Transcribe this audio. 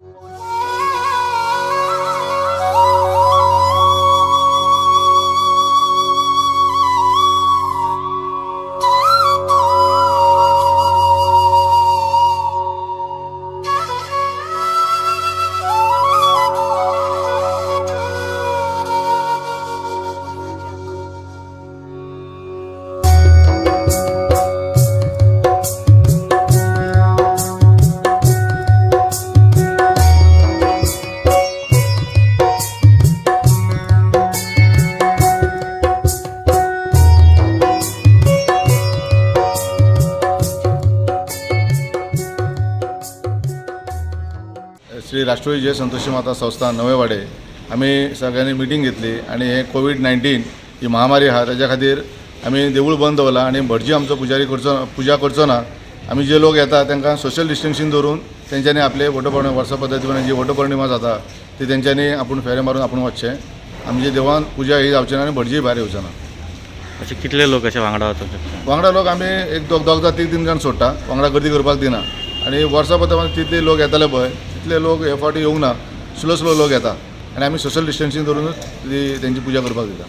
श्री राष्ट्रविजय जय संतोषी माता संस्था नवेवाडे आमी सगळ्यांनी मिटींग घेतली आनी हे कोवीड 19 ही महामारी आहा ताच्या खातीर आमी देवूळ बंद दवरलां आनी भटजी आमचो पुजारी करचो, पुजा करचो ना. आमी जे लोक येता तांकां सोशल डिस्टन्सींग दवरून तेंच्यांनी आपले वटपौर्णिमा वर्सा पद्दतीप्रमाणे जी वटपौर्णिमा जाता ती तेंच्यांनी आपूण फेरे मारून आपूण वचचें. आमच्या देवळान पुजा ही जावची ना आनी भटजी भायर येवचो ना. अशे कितले लोक अशे वांगडा वचूंक शकता? वांगडा लोक आमी एक दोग दोग जावं तीग तीन जाण सोडटा, वांगडा गर्दी करपाक दिना. आनी वर्सा पद्दतीन तितले लोक येताले पळय तितले लोक हे फावटी येवंक ना, स्लो स्लो लोक येता आनी आमी सोशल डिस्टन्सींग दवरुनूच ती तेंची पुजा करपाक दिता.